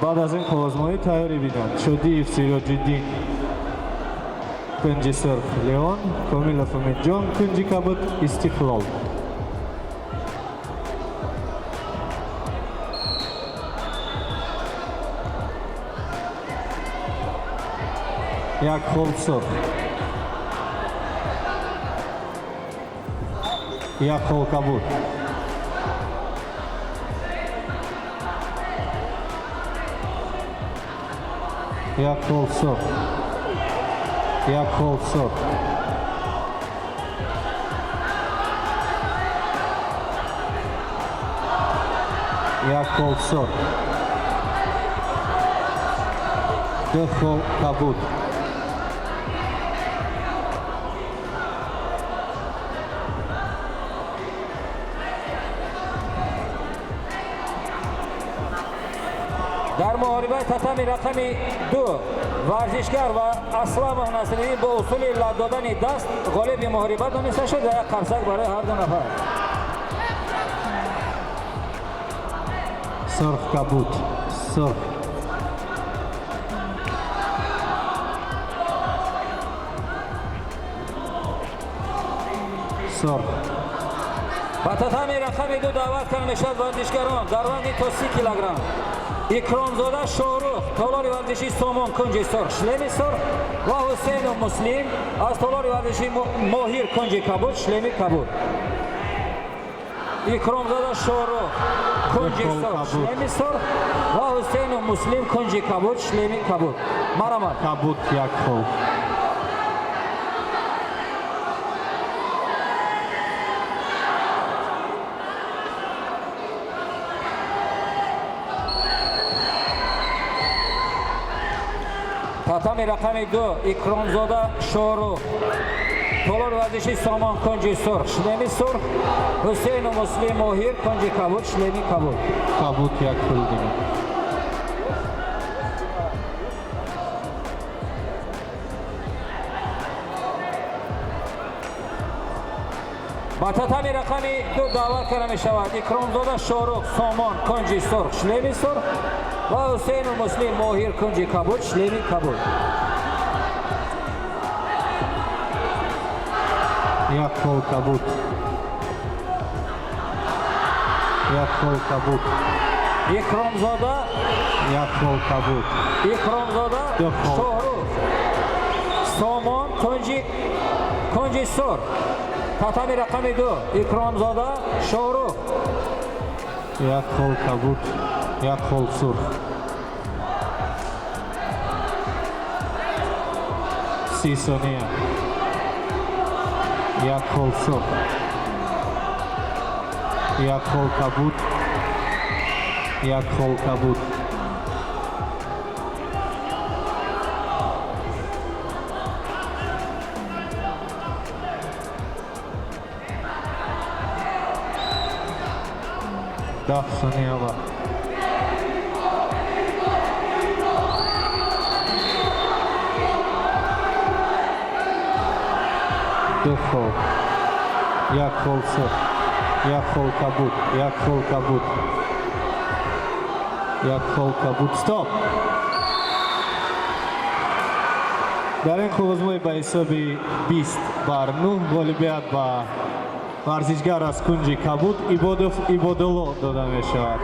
Баъд аз ин қувваозмоӣ тайёрӣ бинанд Шодиев Сироҷиддин, кунҷи сурх Леон, Комилов Умедҷон, кунҷи кабуд Истиқлол. Як хол сурх, як хол кабуд. Як хол сурх, як хол сурх, як хол сурх, ду хол кабуд. Дар муҳорибаи татами рақами 2 варзишгар ва Асламов Насриддин бо усули лат додани даст ғолиби муҳориба дониста шуд ва як қарсак барои ҳар ду нафар. Сурх, кабуд, сурх, сурх. Ба татами рақами 2 даъват карда мешавад варзишгарон дар вазни то 30 килограмм. Икромзода Шоҳрух, толори варзиши Сомон, кунҷи сурх, шлеми сурх ва Ҳусейну Муслим аз толори варзиши Моҳир, кунҷи кабуд, шлеми кабуд. Икромзода Шоҳрух, кунҷи сурх, шлеми сурх ва Ҳусейну Муслим, кунҷи кабуд, шлеми кабуд. Марҳамат. Кабуд, як хол. Татами рақами 2 Икромзода Шоҳрух, толори варзиши Сомон, кунҷи сурх, шлеми сурх, Ҳусейну Муслим Моҳир, кунҷи кабуд, шлеми кабуд. Кабуд, як хол дигар. Ба татами рақами 2 даъват карда мешавад Икромзода Шоҳрух, Сомон, кунҷи сурх, шлеми сурх ва Ҳусейну Муслим Моҳир, кунҷи кабуд, шлеми кабуд. Як хол кабуд, як хол кабуд. Икромзода. Як хол кабуд. Икромзода Ду хол. Шоҳрух, Сомон, кунҷи сурх. Татами рақами 2 Икромзода Шоҳрух. Як хол кабуд, як хол сурх. 30 сония. Як хол сурх, як хол кабуд, як хол кабуд. 10 сония вақт. Ду хол, як хол сурх, як хол кабуд, як хол кабуд, як хол кабуд. Стоп! Дар ин қувваозмоӣ ба ҳисоби 20 бар 9 ғолибият ба варзишгар аз кунҷи кабуд Ибодов Ибодулло дода мешавад.